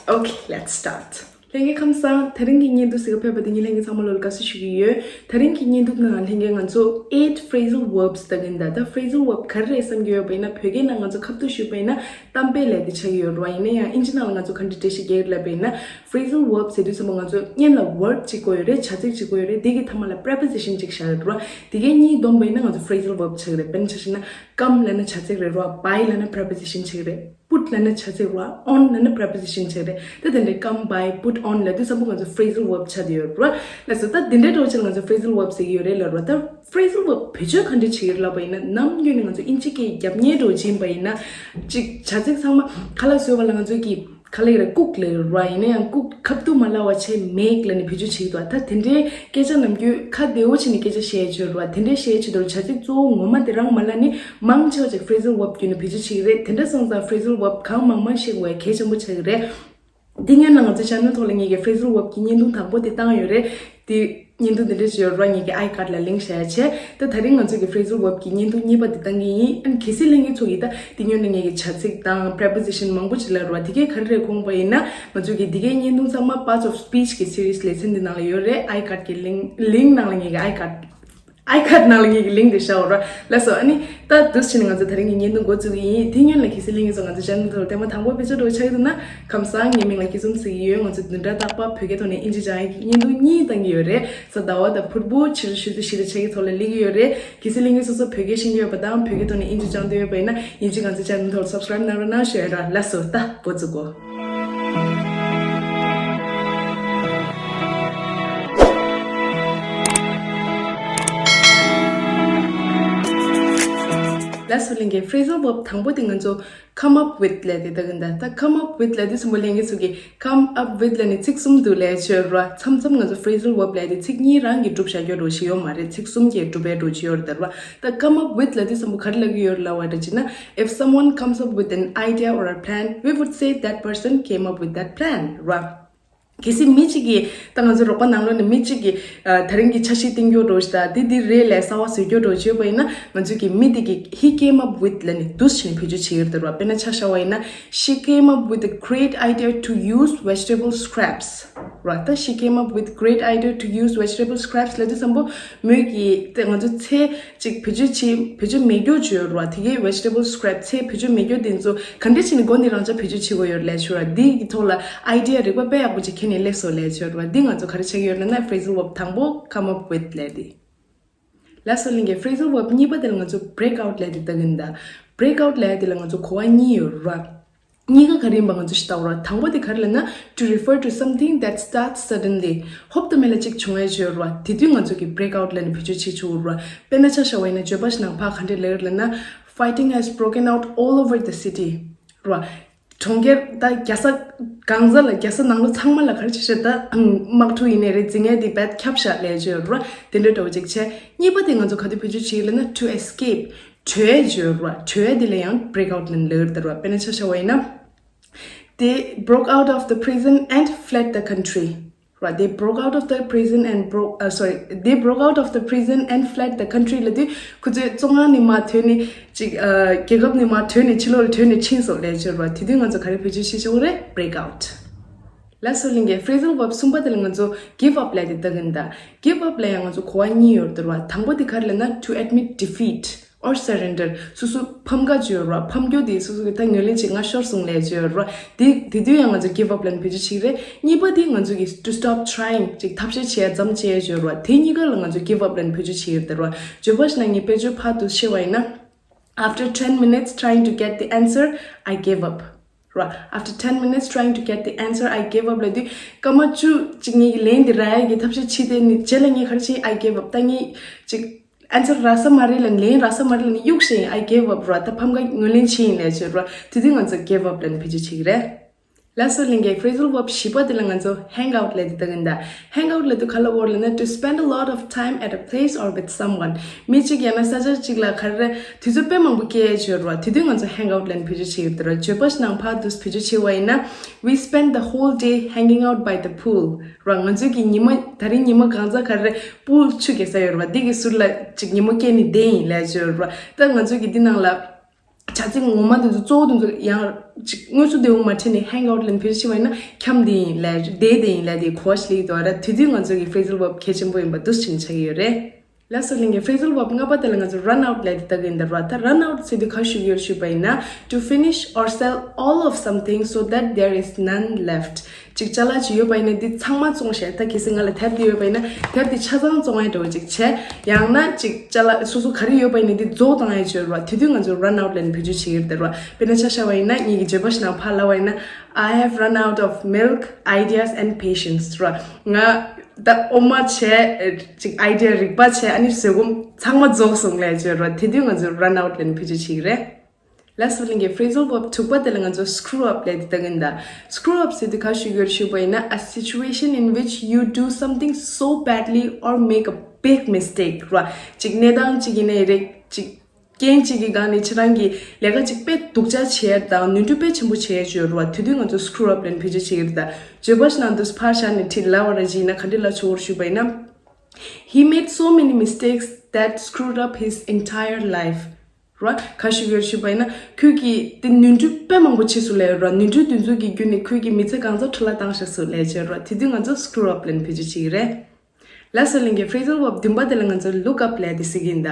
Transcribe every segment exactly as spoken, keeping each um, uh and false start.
Okay, let's start. ལྷན་རྒྱས་ཁམས་བཟང་། དེ་རིང་གི་བརྙན་ཐུང་གཟིགས་ཕེབས་པ་དེ་ཉིད་ལྷན་རྒྱས་ཚང་མ་ལོ་ལ་དགའ་བསུ་ཞུ་གི་ཡོད། དེ་རིང་གི་བརྙན་ཐུང་ནང་ལྷན་རྒྱས་ང་ཚོ་eight phrasal verbs ལྟ་གིན་གདའ། ད་phrasal verb ག་རེ་རེད་བསམ་གྱི་ཡོད་པ་ཡིན་ན། བོད་སྐད་ནང་ང་ཚོ་ཁ་ཐུག་ཞུས་པ་ཡིན་ན་གཏམ་དཔེ་ལབ་དེ་ཆགས་ཀྱི་ཡོད་རེད་བ། ཡིན་ན་ཡང་ཨིན་ཇི་ནང་ལ་ང་ཚོ་ག་འདྲ་འགྲེལ་བཤད་རྒྱག་གི་ལབ་པ་ཡིན་ན། phrasal verb ཟེར་དུས་ཙམ་པ་ང་ཚོ་སྔོན་ལ་verb གཅིག་དགོས་ཡོད་རེད། བྱ་ཚིག་གཅིག་དགོས་ཡོད་རེད། དེ་གི་མཐའ་མ་ལ་preposition གཅིག་བཞག་ཡོད་རེད་བ། དེ་གའི་གཉིས་བསྡོམས་པ་ཡིན་ན་ང་ཚོ་phrasal verb ཆགས་ཀྱི་རེད། དཔེར་ན་ཆ་བཞག་ན་come ལབ་ན་བྱ་ཚིག་རེད་རེད་བ། buy ལབ་ན་preposition ཆགས་ཀྱི་རེད། put ལབ་ན་བྱ་ཚིག་རེད་བ། own ལབ་ན་preposition ཆགས་ཀྱི་རེད། ད་དེ་འདྲའི་come, buy, put, own ལབ་དུས་ཙམ་པ་ང་ཚོ་phrasal verb ཆགས་བསྡད་ཡོད་རེད་བ། ལགས་སོ། ད་དེ་འདྲའི་འདྲ་བོ་ཅིག་ལ་ང་ཚོ་phrasal verb ཟེར་གྱི་ཡོད་རེད་ལབ་རེད་བ། ད་phrasal verb བེད་སྤྱོད་ག་འདྲ་བྱེད་ཀྱི་རེད་ལབ་པ་ཡིན་ན། ནམ་རྒྱུན་ནས་ང་ཚོ་ཨིན་ཇི་སྐད་རྒྱབ་མཁན་འདྲ་བོ་ཅིག་ཡིན་པ་ཡིན་ན། ཅིག་བྱ་ཚིག་ཚང་མ་ཁ་ལག་བཟོས་པ་ལ་ང་ཚོ་གི་ག་ལ་ཡིན་ར་cook ལབ་ར། ཡིན་ན་ཡང་cook ཁ་ཐུག་མ་ལབ་པ་བྱས་make ལབ་ནས་བེད་སྤྱོད་བྱེད་ཀྱི་འདུག་ད་དེ་འདྲའི་སྐད་ཆ་ནམ་རྒྱུན་ཁ་བདེ་བོ་བྱས་ནས་སྐད་ཆ་བཤད་ཡ་ཆོད་ར། དེ་འདྲའི་བཤད་ཡ་ཆེད་དུ་བྱ་ཚིག་གཙོ་བོ་ངོ་མ་དེ་རང་མ་ལབ་ནས་མང་ཆེ་བ་ཅིག་phrasal verb བརྒྱུད་ནས་བེད་སྤྱོད་བྱེད་ཀྱི་རེད། དེ་འདྲ་སོང་ཙང་phrasal verb གང་མང་མང་བཤད་དགོས་ཡ་གལ་ཆེན་པོ་ཆགས་ཀྱི་རེད། འདི་སྔོན་ལ་ང་ཚོ་channel ཐོག་ལ་ངེད་ཀྱི་phrasal verb གྱི་བརྙན་ཐུང་དང་པོ་དེ་བཏང་ཡོད་རེད། དེ་བརྙན་ཐུང་དེ་འདྲ་ཞིག་ཡོད་ར། ངེད་ཀྱི་i card ལ་link བྱས་བྱས། ད་དེ་རིང་ང་ཚོ་གི་phrasal verb གྱི་བརྙན་ཐུང་གཉིས་པ་དེ་བཏང་གི་ཡིན། ཨ་ནི་གལ་སྲིད་ལྷན་རྒྱས་ཚོ་གིས་ད་དེ་སྔོན་ལ་ངེད་ཀྱི་བྱ་ཚིག་དང་preposition མང་པོ་ཅིག་ལབ་ར། དེ་གས་ག་རེ་རེད་དགོངས་པ་ཡིན་ན། ང་ཚོ་གི་འདི་གའི་བརྙན་ཐུང་ཚང་མ Parts of Speech གི་series ལེ་ཚན་འདི་ནང་ལ་ཡོད་རེད། i card གི་link link ནང་ལ་ངེད་ཀྱི་i card i card ནང་ལ་ངེད་ཀྱི་link དེ་བཞག་ཡོད་ར། ལགས་སོ། ཨ་ནི་ད་འདུག་སེ་བྱས་ནས་ང་ཚོ་དེ་རིང་གི་བརྙན་ཐུང་འགོ་བཙུགས་ཀྱི་ཡིན། དེ་སྔོན་ལ་གལ་སྲིད་ལྷན་རྒྱས་ཚོ་ང་ཚོ་channel ཐོག་ལ་ཐེངས་མ་དང་པོ་ཕེབས་འབྱོར་འདྲ་བོ་ཆགས་ཀྱི་འདུག་ན། ཁམས་བཟང་། ངའི་མིང་ལ་སྐྱིད་འཛོམས་ཟེར་གྱི་ཡོད། ང་ཚོ་བདུན་ཕྲག་རྟག་པར་བོད་སྐད་ཐོག་ནས་དབྱིན་ཇི་སྦྱང་ཡག་གི་བརྙན་ཐུང་གཉིས་བཏང་གི་ཡོད་རེད། གཟའ་ཟླ་བ་དང་ཕུར་བུ་ཕྱི་དྲོ་ཆུ་ཚོད་བཞི་དང་ཕྱེད་ཀ་ཐོག་ལ་སླེབས་ཀྱི་ཡོད་རེད། གལ་སྲིད་ལྷན་རྒྱས་སོ་སོ་བོད་སྐད་ཤེས་ཀྱི་ཡོད་པ་དང་བོད་སྐད་ཐོག་ནས་དབྱིན་ཇི་སྦྱང་འདོད་ཡོད་པ་ཡིན་ན། ཡིན་གཅིག་ང་ཚོའི་channel ཐོག་subscribe གནང་རོགས་གནང་ཞུ་ཡ་ར། ལགས་སོ། ད་འགོ་བཙུགས་གོ། ལགས་སོ། ལྷན་རྒྱས། phrasal verb དང་པོ་དེ་ང་ཚོ་come up with ལབ་དེ་ལྟ་གི་འདུག་ད་come up with ལབ་དུས་ཙམ་པ་ལྷན་རྒྱས་ཚོ་གིས་come up with ལབ་ནས་ཚིག་གསུམ་འདུག་ལབ་ཆོག་ར། མཚམས་མཚམས་ང་ཚོ་phrasal verb ལབ་དེ་ཚིག་གཉིས་རང་གིས་གྲུབ་བཞག་རྒྱུ་འདྲ་བོ་ཞིག་ཡོད་མ་རེད། ཚིག་གསུམ་གྱིས་གྲུབ་པའི་འདྲ་བོ་ཞིག་ཡོད་རེད་ད་ར། ད་come up with ལབ་དུས་ཙམ་པ་ག་རེ་ལབ་ཀྱི་ཡོད་རེད་ལབ་པ་འདྲ་བྱས་ན། If someone comes up with an idea or a plan, we would say that person came up with that plan ར། གལ་སྲིད་མི་གཅིག་གིས། ད་ང་ཚོ་རོགས་པ་ནང་ལོགས་ནས་མི་གཅིག་གིས་ཨ་དེ་རིང་གི་འཆར་གཞི་བཏིང་རྒྱུ་འདྲ་བོ་ཞིག་དང་འདི་འདི་རེད་ལབ་གསར་པ་བཟོ་རྒྱུ་འདྲ་བོ་བྱས་པ་ཡིན་ན། ང་ཚོ་གིས་མི་དེ་གིས་he came up with ལབ་ནས་འདུག་སེ་བྱས་ནས་བེད་སྤྱོད་བྱེད་ཀྱི་ཡོད་རེད་ད་ར། དཔེར་ན་ཆ་བཞག་པ་ཡིན་ན། She came up with a great idea to use vegetable scraps ར། ད་she came up with great idea to use vegetable scraps ལབ་དུས་ཙམ་པ་མོས་ཀྱིས་དེ་ང་ཚོ་ཚལ་ཅིག་བེད་སྤྱོད་བྱེད་བེད་སྤྱོད་མེད་རྒྱུ་བྱས་ཡོད་ར། དེ་གའི་vegetable scrap ཚལ་བེད་སྤྱོད་མེད་རྒྱུ་དེ་ཚོ་ག་འདྲ་བྱས་ནས་མགོ་ནས་རང་འཇགས་བེད་སྤྱོད་བྱེད་དགོས་ཡོད་ལབ་ཆོག་ར། འདི་གི་ཐོག་ལ་idea རིག་པ་དཔེ་ཡག་པོ་ཅིག་ཁྱེར་ནས་སླེབས་སོང་ལབ་ཆོག་ར། འདི་ང་ཚོ་ག་རེ་ཆགས་ཀྱི་ཡོད་ལབ་ན་phrasal verb དང་པོ་come up with ལབ་དེ། ལགས་སོ། ལྷན་རྒྱས། phrasal verb གཉིས་པ་དེ་ལ་ང་ཚོ break out ལབ་དེ་ལྟ་གི་འདུག break out ལབ་དེ་ལ་ང་ཚོ་གོ་བ་གཉིས་ཡོད་ར། གཉིས་ཀ་ག་རེ་ཡིན་པ་ང་ཚོ་ཞིག་ལྟ་བ་ར། དང་པོ་དེ་ག་རེ་ལབ་ན། to refer to something that starts suddenly ཧོབ་ཏེ་མེད་ལ་ཅིག་བྱུང་ཡ་ཅིག་ཡོད་ར། དེ་དུས་ང་ཚོ་གིས་break out ལབ་ནས་བེད་སྤྱོད་བྱེད་ཆོག་ར། དཔེར་ན་ཆ་བཞག་པ་ཡིན་ན་བརྗོད་པ་ཞིག་ནང་ཕར་ག་འདྲ་ལབ་ཀྱི་ཡོད་ལབ་ན། Fighting has broken out all over the city ར། གྲོང་ཁྱེར་ད་རྒྱལ་ས་གང་ས་ལ་རྒྱལ་ས་ནང་ལོགས་ཚང་མ་ལ་ག་རེ་བྱས་བྱས་ད་དམག་འཁྲུག་ཡིན་ནའི་རེད། ཟིང་ངེ་དེ་རྦད་ཁྱབ་ཤག་ལབ་ཡ་ཅིག་ཡོད་ར། དེ་འདྲ་འདྲ་བོ་ཅིག་བྱས། གཉིས་པ་དེ་ང་ཚོ་ག་དུས་བེད་སྤྱོད་བྱེད་ཀྱི་ལབ་ན། to escape བྲོས་ཡ་ཅིག་ཡོད་ར། བྲོས་ཡ་དེ་ལ་ཡང་break out ལབ་ནས་ལབ་ཀྱི་ཡོད་ར། དཔེར་ན་ཆ་བཞག་པ་ཡིན་ན། They broke out of the prison and fled the country ར། They broke out of the prison and broke, uh, sorry, they broke out of the prison and fled the country ལབ་དུས་ཁོ་ཚོས་བཙོན་ཁང་ནས་མར་ཐོན་ནས་ཅིག་ཨ་རྒྱལ་ཁབ་ནས་མར་ཐོན་ནས་ཕྱི་ལོགས་ལ་ཐོན་ནས་ཕྱིན་སོང་ལབ་ཀྱི་ཡོད་ར། དེ་དུས་ང་ཚོ་ག་རེ་བེད་སྤྱོད་བྱེད་ཆོག་གི་རེད། break out ལགས་སོ། ལྷན་རྒྱས། phrasal verb གསུམ་པ་དེ་ལ་ང་ཚོ་give up ལབ་དེ་ལྟ་གི་འདུག give up ལ་ཡང་ང་ཚོ་གོ་བ་གཉིས་ཡོད་རེད་ར། དང་པོ་དེ་ག་རེ་ལབ་ན། to admit defeat or surrender སོ་སོ་ཕམ་ཁ་ཅིག་ཡོད་ར། ཕམ་རྒྱུ་དེ་སོ་སོ་གི་ད་ངོས་ལེན་བྱེད། ང་ཤོར་སོང་ལབ་ཀྱི་ཡོད་ར། དེ་དེ་དུས་ཡང་ང་ཚོ་give up ལབ་ནས་བེད་སྤྱོད་བྱེད་ཀྱི་རེད། གཉིས་པ་དེ་ང་ཚོ་གི་to stop trying ཅིག་ཐབས་ཤེས་བྱེད་ཡ་མཚམས་བཅད་ཡ་ཅིག་ཡོད་ར། དེ་གཉིས་ཀ་ལ་ང་ཚོ་give up ལབ་ནས་བེད་སྤྱོད་བྱེད་ཀྱི་ཡོད་རེད་ར། བརྗོད་པ་ཞིག་ནང་ངས་དཔེ་བརྗོད་ཕར་འདུག་བཤད་པ་ཡིན་ན། After ten minutes trying to get the answer, I gave up ར། After ten minutes trying to get the answer, I gave up ལབ་དུས་སྐར་མ་བཅུ་ཅིག་ངེད་ཀྱིས་ལན་དེ་རག་ཡ་གི་ཐབས་ཤེས་བྱས། དེ་ནི་རྗེས་ལ་ངས་ག་རེ་བྱས། I gave up ད་ངས་ཅིག answer རག་ས་མ་རེད་ལབ། ལན་རག་ས་མ་རེད་ལབ་ནས་གཡུགས་བཞག I gave up ར། ད་ཕམ་ཁ་ངོས་ལེན་བྱས་ཡིན་ལབ་ཀྱི་ཡོད་ར། དེ་དུས་ང་ཚོ་give up ལབ་ནས་བེད་སྤྱོད་བྱེད་ཀྱི་རེད། ལགས་སོ། ལྷན་རྒྱས། phrasal verb བཞི་པ་དེ་ལ་ང་ཚོ་hang out ལབ་དེ་ལྟ་གི་འདུག hang out ལབ་དུས་ག་ལབ་ཀྱི་ཡོད་ལབ་ན། to spend a lot of time at a place or with someone མི་གཅིག་ཡང་ན་ས་ཆ་གཅིག་ལ་ག་རེ་དུས་ཚོད་དཔེ་མང་པོ་སྐྱེལ་ཡ་ཅིག་ཡོད་ར། དེ་དུས་ང་ཚོ་hang out ལབ་ནས་བེད་སྤྱོད་བྱེད་ཀྱི་ཡོད་ར། བརྗོད་པ་ཞིག་ནང་ཕར་འདུག་བེད་སྤྱོད་བྱས་པ་ཡིན་ན། We spent the whole day hanging out by the pool ར། ང་ཚོ་གི་ཉི་མ་དེ་རིང་ཉི་མ་གང་ཚ་ག་རེ་pool ཆུ་རྐྱལ་ས་ཡོད་ར། འདི་གི་ཟུར་ལ་ཅིག་ཉི་མ་བསྐྱལ་ནས་བསྡད་ཡིན་ལབ་ཀྱི་ཡོད་ར། ད་ང་ཚོ་གི་འདི་ནང་ལ་བྱ་ ད་ཅིག་ངོ་མ་དེ་ཚོ་གཙོ་བོ་དེ་ཚོ་ཡང་ཅིག་དངོས་སུ་དེ་འོ་མ་ཁྲིད་ནས་hang out ལ་བེད་སྤྱོད་བྱས་པ་ཡིན་ན་འཁྱམས་དེ་ཡིན་ལས་བསྡད་དེ་ཡིན་ལས་དེ་གོ་བ་ཞིག་ལེགས་འདུག་ར། དེ་དུས་ང་ཚོ་གི་phrasal verb གལ་ཆེན་པོ་ཡིན་པ་འདུག་སེ་ཆ་གི་ཡོད་རེད། ལགས་སོ་ལྷན་རྒྱས། phrasal verb ལྔ་པ་དེ་ལ་ང་ཚོ་run out ལབ་དེ་ལྟ་གི་ཡིན་ད་ར། ད་run out ཟེར་དུས་ག་ཞུ་གི་ཡོད་ཞུས་པ་ཡིན་ན། to finish or sell all of something so that there is none left. ཅིག་ཅ་ལག་ཅིག་ཡོད་པ་ཡིན་ན་འདི་ཚང་མ་བཙོང་བྱས། ད་གལ་སྲིད་ང་ལ་དེབ་འདི་ཡོད་པ་ཡིན་ན་དེབ་འདི་ཆ་ཚང་བཙོང་ཡ་འདྲ་བོ་ཅིག་བྱས། ཡང་ན་ཅིག་ཅ་ལག་སོ་སོ་ག་རེ་ཡོད་པ་ཡིན་ན་འདི་རྫོགས་བཏང་ཡ་ཅིག་ཡོད་ར། དེ་དུས་ང་ཚོ་run out ལབ་ནས་བེད་སྤྱོད་བྱེད་ཀྱི་ཡོད་རེད་ར། དཔེར་ན་ཆ་བཞག་པ་ཡིན་ན་ངེད་ཀྱི་བརྗོད་པ་ཞིག་ནང་ཕར་ལབ་པ་ཡིན་ན། I have run out of milk, ideas and patience ར། ང་ད་འོ་མ་བྱས་ཅིག་idea རིག་པ་བྱས། ཨ་ནི་བཟོད་སྒོམ་ཚང་མ་རྫོགས་སོང་ལབ་ཡ་ཅིག་ཡོད་ར། དེ་དུས་ང་ཚོ་run out ལབ་ནས་བེད་སྤྱོད་བྱེད་ཀྱི་རེད། ལགས་སོ་ལྷན་རྒྱས། phrasal verb དྲུག་པ་དེ་ལ་ང་ཚོ་screw up ལབ་དེ་ལྟ་གི་ཡིན་ད། screw up ཟེར་དུས་ག་ཞུ་གི་ཡོད་ཞུས་པ་ཡིན་ན། a situation in which you do something so badly or make a big mistake ར། ཅིག་གནས་སྟངས་ཅིག་ཡིན་ནའི་རེད། ཅིག་རྐྱེན་ཅིག་གི་སྒང་ནས་ཁྱེད་རང་གིས་ལས་ཀ་ཅིག་དཔེ་སྡུག་ཅག་བྱས་དང་ནོར་འཁྲུལ་དཔེ་ཆེན་པོ་བྱས་ཡོད་ར། དེ་དུས་ང་ཚོ་screw up ལབ་ནས་བེད་སྤྱོད་བྱེད་ཀྱི་རེད་ད། བརྗོད་པ་ཞིག་ནང་དུ་ཕར་བཞག་ནས་ཁྲིད་ལབ་པ་ར་ཅིག་ཡིན་ན་ག་འདྲ་ལབ་ཆོག་གི་ཞུས་པ་ཡིན་ན། He made so many mistakes that screwed up his entire life ར། ག་ཞུ་གི་ཡོད་ཞུས་པ་ཡིན་ན། ཁོས་ཀྱིས་དེ་ནོར་འཁྲུལ་དཔེ་མང་པོ་བྱས་སོང་ལབ་ཡོད་ར། ནོར་འཁྲུལ་དེ་ཚོ་གི་བརྒྱུད་ནས་ཁོས་ཀྱིས་མི་ཚེ་གང་ཚང་འཕྲོ་བརླག་བཏང་བཞག་སོང་ལབ་ཡོད་ར། དེ་དུས་ང་ཚོ་screw up ལབ་ནས་བེད་སྤྱོད་བྱེད་ཀྱི་རེད། ལགས་སོ་ལྷན་རྒྱས། phrasal verb བདུན་པ་དེ་ལ་ང་ཚོ་look up ལབ་དེ་ཟེར་གྱི་ཡིན་ད།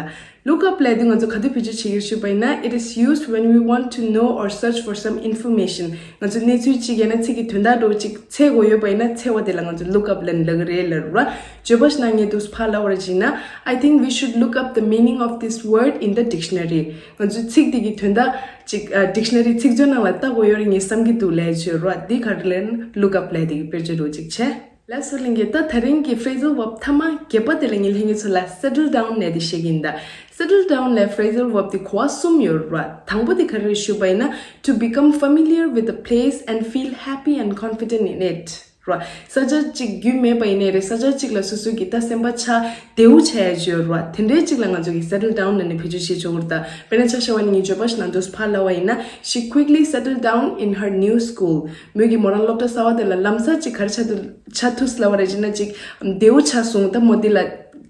look up ལབ་དེ་ང་ཚོ་ག་དུས་བེད་སྤྱོད་བྱེད་ཀྱི་ཡོད་ཞུས་པ་ཡིན་ན། it is used when we want to know or search for some information. ང་ཚོ་གནས་ཚུལ་གཅིག་ཡང་ན་ཚིག་གི་དོན་དག་འདྲ་བོ་གཅིག་འཚོལ་དགོས་ཡོད་པ་ཡིན་ན་འཚོལ་བ་དེ་ལ་ང་ཚོ་look up ལབ་ནས་ལབ་ཀྱི་རེད་ལབ་ར། བརྗོད་པ་ཞིག་ནང་ངས་འདུག་སེ་ཕར་ལབ་པ་ར་ཅིག་ཡིན་ན། I think we should look up the meaning of this word in the dictionary. ང་ཚོས་ཚིག་དེ་གི་དོན་དག་ཅིག་ཨ་dictionary ཚིག་མཛོད་ནང་ལ་ལྟ་དགོས་ཡོད་རེད་ངས་བསམ་གྱི་འདུག་ལབ་ཡ་ཅིག་ཡོད་ར། འདི་ག་རེ་ལབ་ན་look up ལབ་དེ་གི་དཔེར་བརྗོད་འདྲ་བོ་ཅིག་བྱས། ལགས་སོ་ལྷན་རྒྱས། ད་དེ་རིང་གི་phrasal verb ཐ་མ་བརྒྱད་པ་དེ་ལ་ངས་ལྷན་རྒྱས་ཚོ་ལ་settle down ལབ་དེ་བཤད་ཀྱི་ཡིན་ད། settle down ལབ་phrasal verb དེ་གོ་བ་གསུམ་ཡོད་ར། དང་པོ་དེ་ག་རེ་རེད་ཞུས་པ་ཡིན་ན། to become familiar with a place and feel happy and confident in it ར། ས་ཆ་གཅིག་རྒྱུས་མེད་པ་ཡིན་ནའི་རེད། ས་ཆ་གཅིག་ལ་སོ་སོ་གི་ད་སེམས་པ་ཆགས་བདེ་བོ་ཆགས་ཡ་ཅིག་ཡོད་ར། དེ་འདྲའི་གཅིག་ལ་ང་ཚོ་གིས་settle down ལབ་ནས་བེད་སྤྱོད་བྱེད་ཆོག་གི་རེད་ད། དཔེར་ན་ཆ་བཞག་པ་ཡིན་ན་ངས་བརྗོད་པ་ཞིག་ནང་འདུག་སེ་ཕར་ལབ་པ་ཡིན་ན། She quickly settled down in her new school. མོས་ཀྱིས་མོ་རང་སློབ་གྲྭ་གསར་པ་དེ་ལ་ལམ་སང་ཅིག་ག་རེ་ཆགས་འདུག་ཆགས་ཐུབ་ལབ་པ་རེད་ཅེ་ན། ཅིག་བདེ་བོ་ཆགས་སོང་། ད་མོ་འདི་ལ་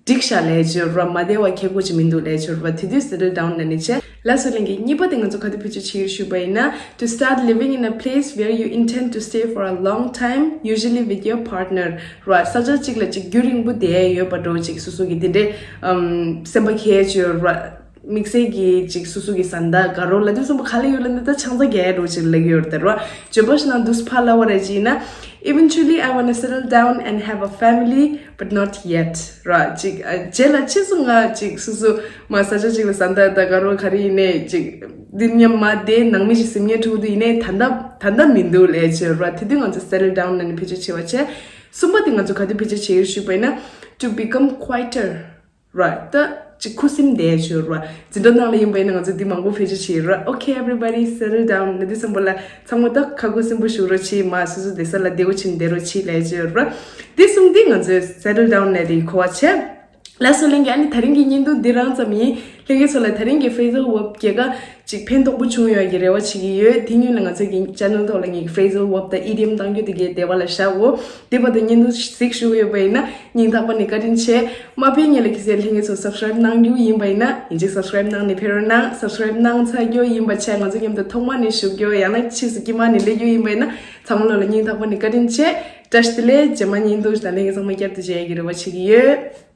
འགྲིག་ཤག་ལབ་ཡ་ཅིག་ཡོད་ར། མ་བདེ་བ་ཁྱད་པར་ཅིག་མི་འདུག་ལབ་ཡ་ཅིག་ཡོད་ར། དེ་དུས་settle down ལབ་ནས་བྱས། ལགས་སོ་ལྷན་རྒྱས། གཉིས་པ་དེ་ང་ཚོ་ག་དུས་བེད་སྤྱོད་བྱེད་ཀྱི་ཡོད་ཞུས་པ་ཡིན་ན། to start living in a place where you intend to stay for a long time, usually with your partner ར། ས་ཆ་གཅིག་ལ་ཅིག་རྒྱུན་རིང་པོ་བསྡད་ཡ་ཡོད་པ་འདྲ་བོ་ཅིག་སོ་སོ་གི་དེ་འདྲའི་ཨམ་སེམས་པ་འཁྱེར་ཡ་ཅིག་ཡོད་ར། དམིགས་བསལ་གྱི་ཅིག་སོ་སོ་གི་བཟའ་ཟླ་དགའ་རོགས་ལབ་དུས་ཙམ་པ་ག་ལ་ཡོད་ལབ་ན་ད་ཆང་ས་རྒྱག་ཡ་འདྲ་བོ་ཅིག་ལབ་ཀྱི་ཡོད་རེད་ད་ར། བརྗོད་པ་ཞིག་ནང་འདུག་སེ་ཕར་ལབ་པ་རེད་ཅེ་ན། Eventually I wanna settle down and have a family, but not yet ར། ཅིག་ཨ་རྗེས་ལ་ཕྱིས་སུ་ང་ཅིག་སོ་སོ་མ་ས་ཆ་ཅིག་ལ་བཟའ་ཟླ་དང་དགའ་རོགས་ག་རེ་ཡིན་ནའི་ཅིག་འདི་མཉམ་མ་བསྡད་ནང་མི་ཞིག་ཟིན་ངེས་ཐུག་འདུག་ཡིན་ནའི་ད་ལྟ་ད་ལྟ་མི་འདུག་ལབ་ཡ་ཅིག་ཡོད་ར། དེ་དུས་ང་ཚོ་settle down ལབ་ནས་བེད་སྤྱོད་བྱེད་པ་བྱས། གསུམ་པ་དེ་ང་ཚོ་ག་དུས་བེད་སྤྱོད་བྱེད་ཀྱི་ཡོད་ཞུས་པ་ཡིན་ན། to become quieter ར། ད་ཅིག་ཁུ་སིམ་བསྡད་ཡ་ཅིག་ཡོད་ར། འཛིན་གྲྭ་ནང་ལ་ཡིན་པ་ཡིན་ན་ང་ཚོ་འདི་མང་པོ་བེད་སྤྱོད་བྱེད་ཀྱི་ཡོད་ར། Okay, everybody, settle down ལབ་དུས་ཙམ་པ་ལ་ཚང་མ་ད་ཁ་ཁུ་སིམ་པོ་བཞུགས་རོགས་བྱེད། མ་སོ་སོ་བསྡད་ས་ལ་བདེ་བོ་བྱས་ནས་བསྡད་རོགས་བྱེད་ལབ་ཡ་ཅིག་ཡོད་ར། འདི་གསུམ་འདི་ང་ཚོས་settle down ལབ་དེ་གོ་བ་བྱས། ལགས་སོ་ལྷན་རྒྱས། ཨ་ནི་དེ་རིང་གི་བརྙན་ཐུང་འདི་རང་ཙམ་ཡིན། ལྷན་རྒྱས་ཚོ་ལ་དེ་རིང་གི་phrasal verb བརྒྱད་ཀ་ཅིག་ཕན་ཐོགས་པོ་བྱུང་ཡོད་ཀྱི་རེ་བ་བྱེད་ཀྱི་ཡོད། དེ་སྔོན་ལ་ང་ཚོ་གི་channel ཐོག་ལ་ངས་phrasal verb དང་idiom གཏང་རྒྱུ་དེ་གའི་དེ་བ་ལ་བཞག་གོ། དེ་བར་དུ་བརྙན་ཐུང་གཟིགས་ཞུ་གི་ཡོད་པ་ཡིན་ན་སྙིང་ཐག་པ་ནས་བཀའ་དྲིན་ཆེ། མ་ཕེབས་སྔོན་ལ་གལ་སྲིད་ལྷན་རྒྱས་ཚོ་subscribe གནང་རྒྱུ་ཡིན་པ་ཡིན་ན་ཡིན་གཅིག་subscribe གནང་ནས་ཕེབས་རོགས་གནང་། subscribe གནང་ཚར་རྒྱུ་ཡིན་པ་བྱས་ང་ཚོ་མཉམ་དུ་ཐོག་མ་ནས་བཞུགས་རྒྱུ་ཡང་ན་ཕྱིས་སུ་དཀྱིལ་མ་ནས་སླེབས་རྒྱུ་ཡིན་པ་ཡིན་ན་ཚང་མ་ལོ་ལ་སྙིང་ཐག་པ་ནས་བཀའ་དྲིན་ཆེ། བཀྲ་ཤིས་བདེ་ལེགས། རྗེས་མ་བརྙན་ཐུང་ཞིག་དང་ལྷན་རྒྱས་ཚང་མ་བསྐྱར་དུ་མཇལ་ཡག་གི་རེ་བ་བྱེད་ཀྱི་ཡོད།